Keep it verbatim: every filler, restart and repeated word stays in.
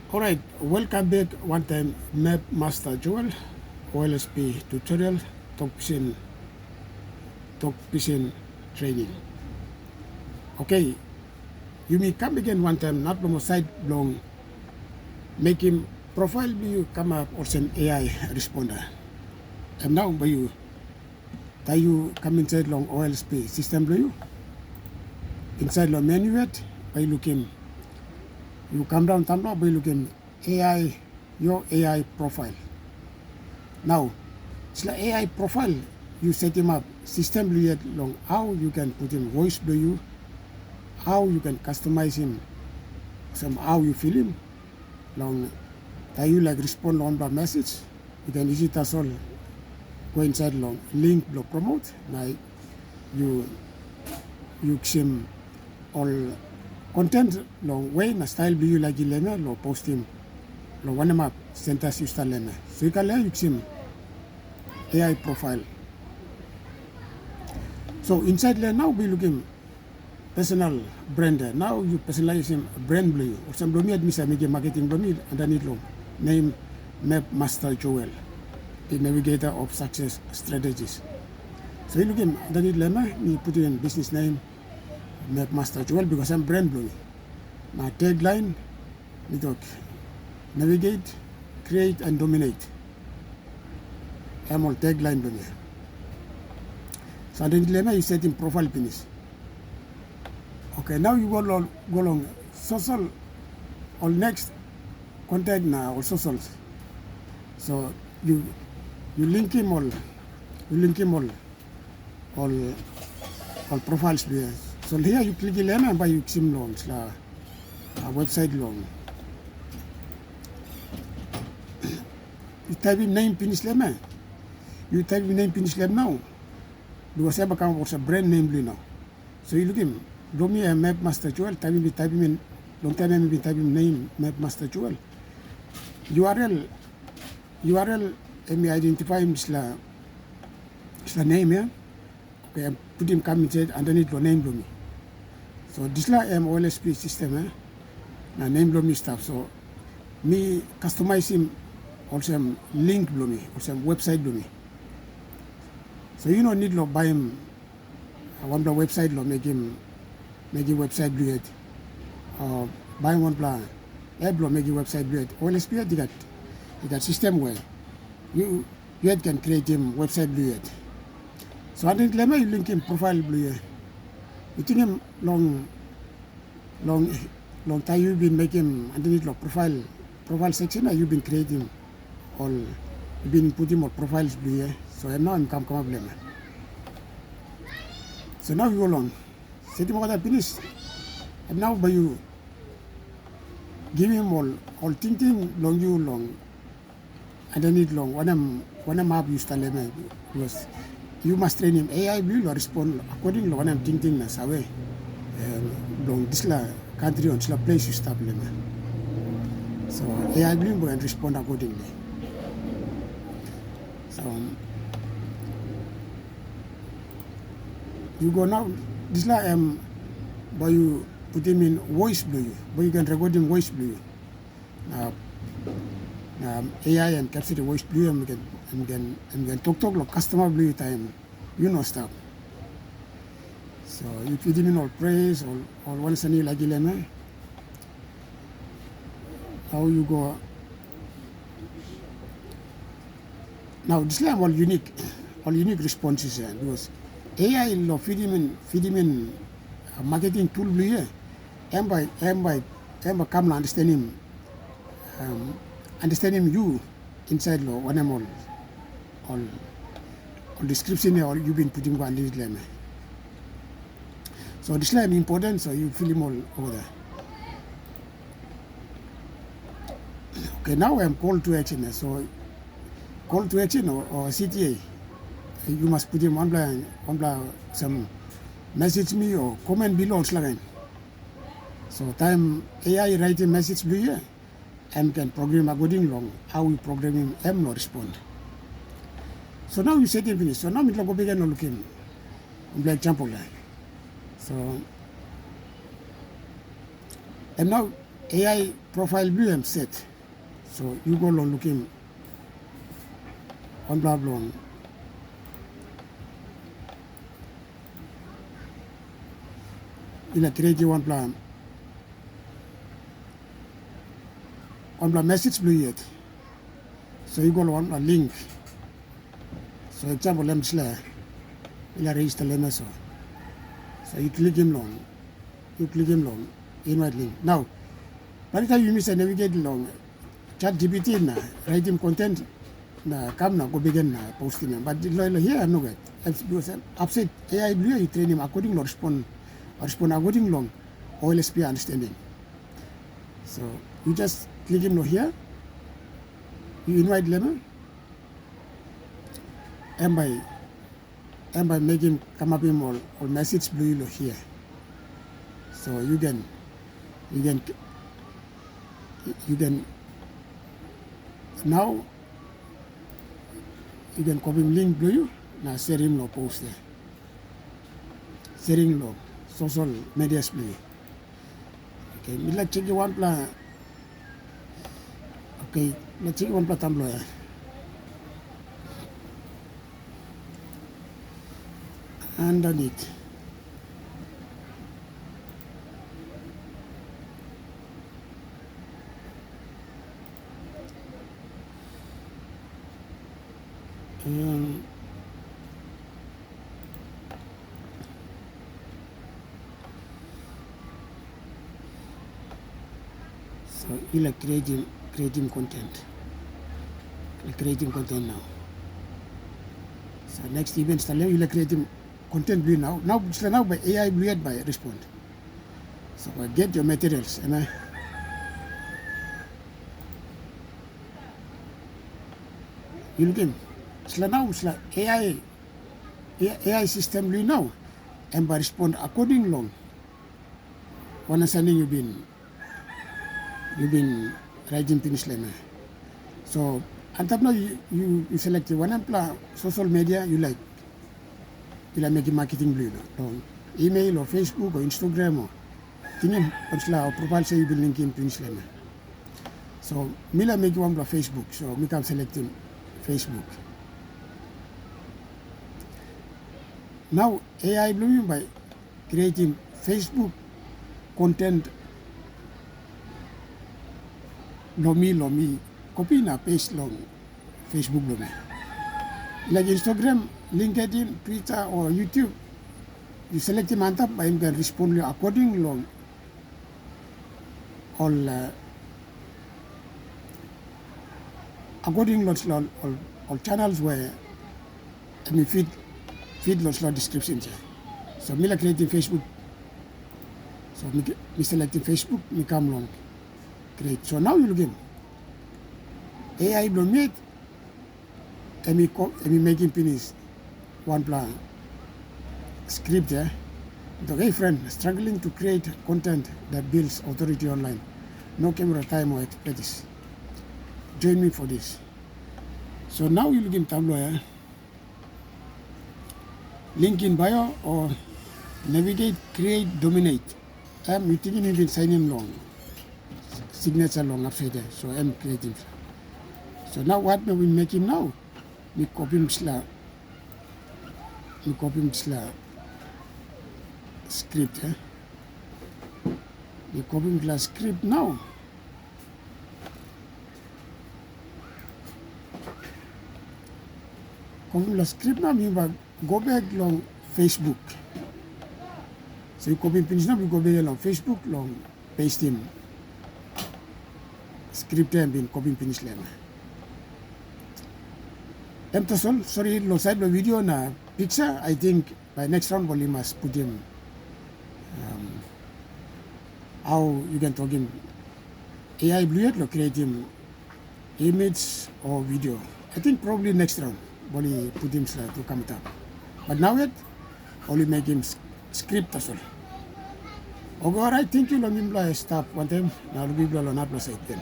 Alright, welcome back wantaim Map Master Joel, O L S P tutorial, tok pisin, tok pisin training. Okay, yumi kam again wantaim narapela moa side bilong mekim profile bilong yu kamap olsem A I responder. Em nau bai yu, taim yu kam insait long O L S P system bilong yu, insait long menu yet, bai yu lukim, yu kam daun tampela, bai yu lukim A I, your A I profile. Nau, dispela A I profile yu setim ap sistem bilong yet long hau yu ken putim voice bilong yu, hau yu ken kastomaisim olsem hau yu filim, long taim yu laik respond long wanpela message, yu ken isi tasol go insait long link bilong promote, na yu, yu kisim ol content long we na style bilong yu laik gilim ya long postim long wanem app centers yu start lem ya. So yu kan lem yu kisim A I profile. So insait le nau bai yu lukim personal brand. Nau yu personalizim brand bilong yu. Olsem bilong mi yet mi save mekim marketing bilong mi underneath long nem Map Master Joel, the navigator of success strategies. So yu lukim underneath lem ya, mi putim business name Map Master Joel, because em brand bilong mi. Na tagline mi tok, navigate, create and dominate. Em ol tagline bilong mi. So underneath lem ya yu setim profile pinis. Okay, nau yu go long, go long social, ol next contact na ol socials. So yu, yu linkim ol, yu linkim ol, ol, ol profiles bilong yu. So hia yu klik lem ya, bai yu kisim long dispela, uh, website long. Yu taipim nem pinis lem ya. Yu taipim nem pinis lem nau. Because em bai kam olsem brand name bilong yu nau. So yu lukim, bilong mi em Map Master Joel, taim mi bin taipim en, long taim em mi bin taipim nem Map Master Joel. U R L, U R L em i identifaim dispela, dispela nem ya. Okay, em putim kam insait underneath long nem bilong mi. So dispela em O L S P system ya. Na nem bilong mi stap. So mi kastomaisim olsem link bilong mi, olsem website bilong mi. So yu no nid long baim wanpela website long mekim, mekim website bilong yet. O baim wanpela app long mekim website bilong yet. O L S P yet i gat, i gat sistem we yu, yu yet ken creatim website bilong yet. So underneath lem ya yu linkim profile bilong yu. Yu tingim long, long, long taim yu bin mekim underneath long profile, profile section ya yu bin creatim ol, yu bin putim ol profiles bilong yu. So em nau em kam kamap lem ya. So nau yu go long setim olgeta pinis. Em nau bai yu givim ol, ol tingting long yu long underneath long wanem, wanem app yu stap lem ya. Because yu mas trenim A I bilong yu long respond according long wanem tingting na save, em, bilong dispela kantri o dispela ples yu stap lem ya. So A I bilong yu bai respond accordingly. So yu go nau, dispela em bai yu putim in voice bilong yu, bai yu ken rekodim voice bilong yu. Na, na A I em capture voice bilong yu, em ken, em ken, em ken toktok long customer bilong yu taim yu no stap. So yu putim in ol praise, ol, ol wanem yu laik gilim ya. Nau yu go. Nau dispela em ol unique, ol unique responses ya, because A I long fidim in, fidim in, uh, marketing tool bilong yu ya, em bai, em bai, em bai kam long understanding, um, understanding yu insait long wanem ol, ol, ol description ya ol yu bin putim go underneath lem ya. So dispela em important, so yu filim ol over there. Okay, nau em call to action ya. So call to action o, o C T A, yu mas putim wanpela, wanpela sam message mi o comment below, dispela kain. So taim A I i raitim message bilong yu ya, em ken program according long hau yu programim em long respond. So nau yu setim pinis. So nau mitla go bek gen long lukim wanpela example ya. So em nau A I profile bilong em set. So yu go long lukim wanpela bilong ina create wanpela wanpela message bilong yu yet. So yu go long wanpela link. So example em sila ila register lema so. So yu klikim long yu klikim long invite link. Now, planti taim yumi sa navigate long chat G P T na raitim content na kam na go begin na postim em. But lo lo here no get. Em because em upset A I bilong yu trainim according long respond respond according long O L S P understanding. So you just klikim long here. You invite lema. Em bai em bai mekim kamapim ol ol message bilong yu long here. So you can you can you can now you can kopim link bilong yu na serim long post there. Serim long social medias bilong yu. Okay, mi laik chekim wanpela. Okay, laik chekim wanpela tamlo ya. Underneath. Um, So you like creating creating content. Like creating content now. So next event style you like creating content blue now. Now so now by A I blue yet by respond. So I get your materials and I you looking. Sila now sila A I A I system blue now. Em bai respond according long wanem sending you bin you bin raitim pinis long em. So antap nau you, you, you select wanem pela social media you like you like making marketing blue you know, long email or Facebook or Instagram or tingim wan sela profile say you bin linkim pinis long em. So mi like making wanpela Facebook, so mi kam selectim Facebook. Now A I bilong mi bai creating Facebook content long mi long mi copy na paste long Facebook bilong mi. Like Instagram, LinkedIn, Twitter o YouTube, you selectim antap bai im ken respond long according long ol uh, according long ol, ol, ol channels where em i fit fit long slow description ya. So mi like creating Facebook. So mi, mi selecting Facebook, mi kam long create. So now you looking A I bilong mi em i mekim pinis wanpela script ya. Tok, hey friend, struggling to create content that builds authority online. No camera time or expertise. Join me for this. So now you looking tablo ya. Link in bio or navigate, create, dominate. Em yu tingim mi bin sainim long signature long upside there. So em creative. So now what mi bin mekim nau? Mi kopim sla mi kopim sla script eh. Mi kopim sla script nau. Kopim la script nau mi bai go bek long Facebook. So yu kopim pinis nau mi go bek long Facebook long pastim script em bin kopim pinis long em. Em tasol, sori, long sait bilong video na piksa, I think by next round ol i mas putim um, how you can tokim A I bilong yet long creatim image o video. I think probably next round ol i putim sla tu kam tap. But now yet ol i mekim script tasol. Okay, alright, thank you long mipela stap wantaim na ol bipela long napela sait gen.